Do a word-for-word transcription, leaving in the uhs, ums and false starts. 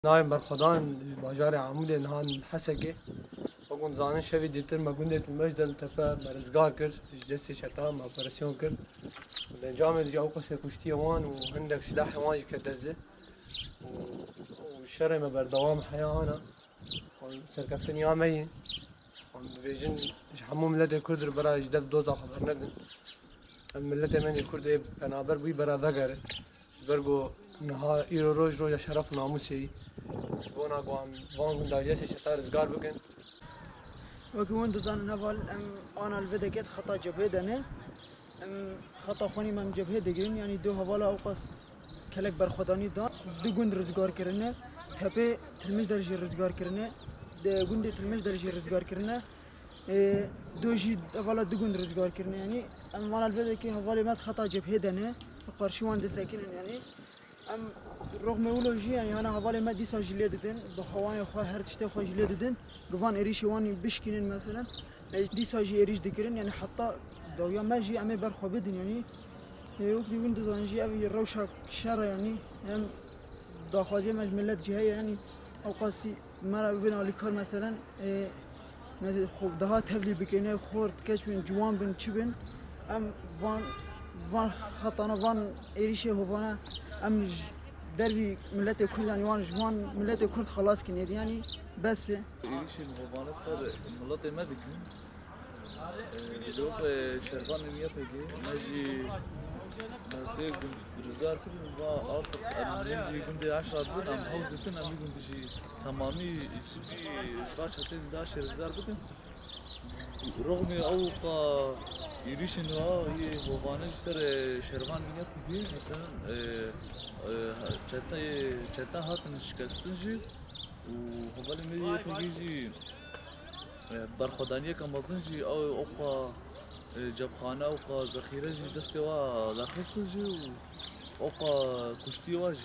Nayên berxwedan ji bajarê Amûdê niha li Hesekê. Wekû dizanin şevê dîtir me gundê Tilmej de li tepe me rizgar kir, ji destê çetan me operasyon kir. Li encamê de jî ew qasê kuştiye wan û hindek silahê wan jî ket dest de. Û, û şerê me berdewam heya ana. Serkeftin ya me yî. Em dibêjin ji hemû miletê Kurd re bera ji dev doza xwe bernedin. Em miletê me yê Kurd ê penaber bûyî bera vegere. Ji ber ku niha îro roj roja şeref û namûsê yî. Ji bona ku em van gunda ji destê çetan rizgar bikin. Wekî hûn dizanin heval em ana li vê dekê di xeta cebhê de ne. Em xeta xwe nî me em cebhê digirin, yanî do hevala ewqas kelek berxwedanî dan. Du gund rizgar kirine, tepê Tilmij der jî rizgar kirine, di gundê Tilmij der jî rizgar kirine. Ê, do jî hevala du gund rizgar kirine, yanî em vana li vê dekê hevalê me di xeta cebhê de ne, li qarşî wan disekinin, yanî. Em roxmê wilo jî, yanî hana hevalê me dîsa jî lê didin, bi hewanê xwe her tiştê xwe jî lê didin. Bi van êrîşê wan bişkînin meselen. E, dîsa jî êrîş dikirin, yanî heta dawiya me jî em ê ber xwe bidin, yanî. E, wekî hûn dizanin jî ev rewşa şer e, yanî em daxwaziya me ji milet jî heye, yanî ewqasî me re bibin alîkar meselen, e, me xwe daha tevlî bikene, xort keç bin, ciwan bin, çi bin. Em van, van xetana, van êrîşê hovane, em ji dervî miletê Kurd, yanî wan ji wan miletê Kurd xelas kin, yanî bes e. Êrîşên hovane ser miletê me dikin. Ee, li wek, e, şervanên Y P G, me jî me sê gund rizgar kirin, va artık em nêzî gundê Eşa bin, em hewl ditin, em vî gundî jî temamî ji vî, ji va çetên DAIŞê rizgar bikin. Roxmê ew ka êrîşên wa yê hovane ji ser, e, şervanên Y P G, mesela, e, e, çete, çete hatin şikestin jî û hevalên me Y P G jî, e, berxwedaniyeke mezin jî ew oqa, e, cepxane, oqa zexîre jî destê wa derxistin jî û oqa kuştî wa jî